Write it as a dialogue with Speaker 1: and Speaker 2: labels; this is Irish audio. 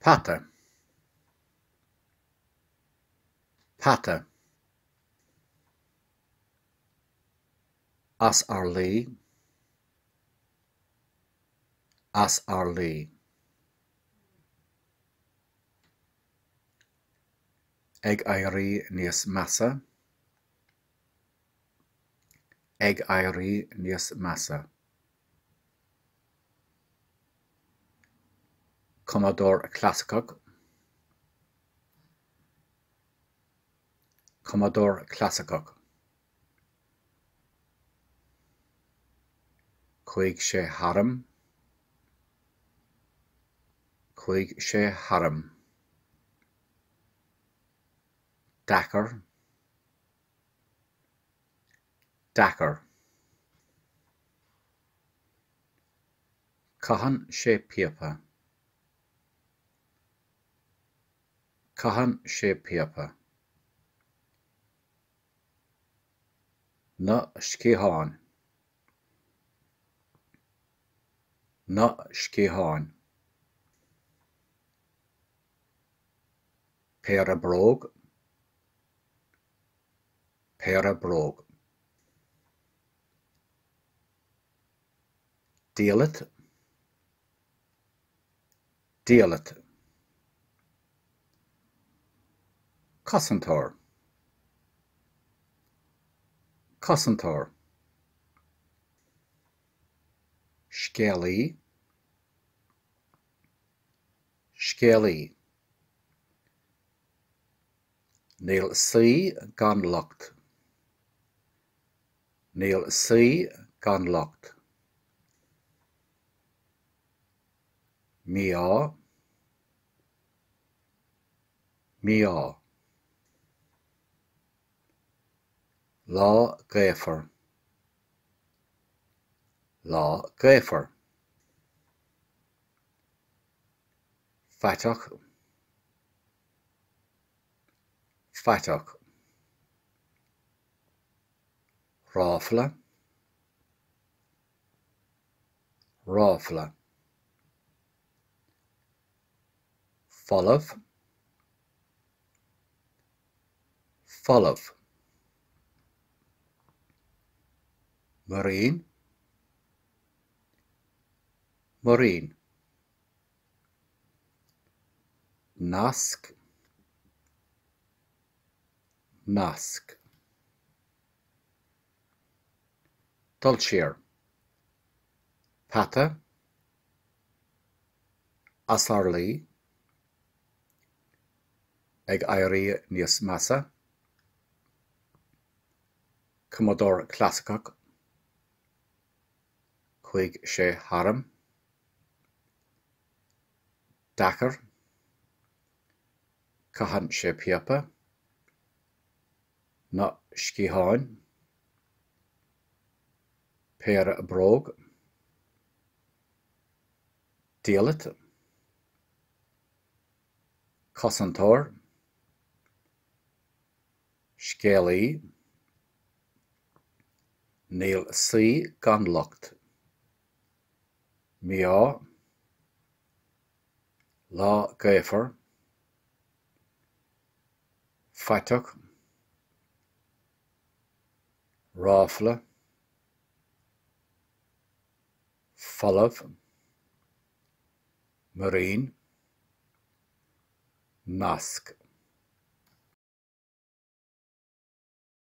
Speaker 1: Peata. Peata. As ár luí. As ár luí. Ag éirí níos measa. Ag éirí níos measa. Cumadóir clasaiceach. Cumadóir clasaiceach. Chuaigh sé tharam. Chuaigh sé tharam. Deacair. Deacair. Caitheann sé píopa. Caitheann sé píopa. Na sciatháin. Na sciatháin. Péire bróg. Péire bróg. Diallait. Diallait. Cosantóir. Cosantóir. Scéalaí. Scéalaí. Níl saoi gan locht. Níl saoi gan locht. Mí-ádh. Mí-ádh. Lá gaofar. Lá gaofar. Faiteach. Faiteach. Ráfla. Ráfla. Folamh. Folamh. Muirín. Muirín. Nasc. Nasc. Dul siar. Peata. As ár luí. Ag éirí níos measa. Cumadóir clasaiceach. Chuaigh sé tharam. Deacair. Caitheann sé píopa. Na sciatháin. Péire bróg. Diallait. Cosantóir. Scéalaí. Níl saoi gan locht. Mí-ádh. Lá gaofar. Faiteach. Ráfla. Folamh. Muirín. Nasc.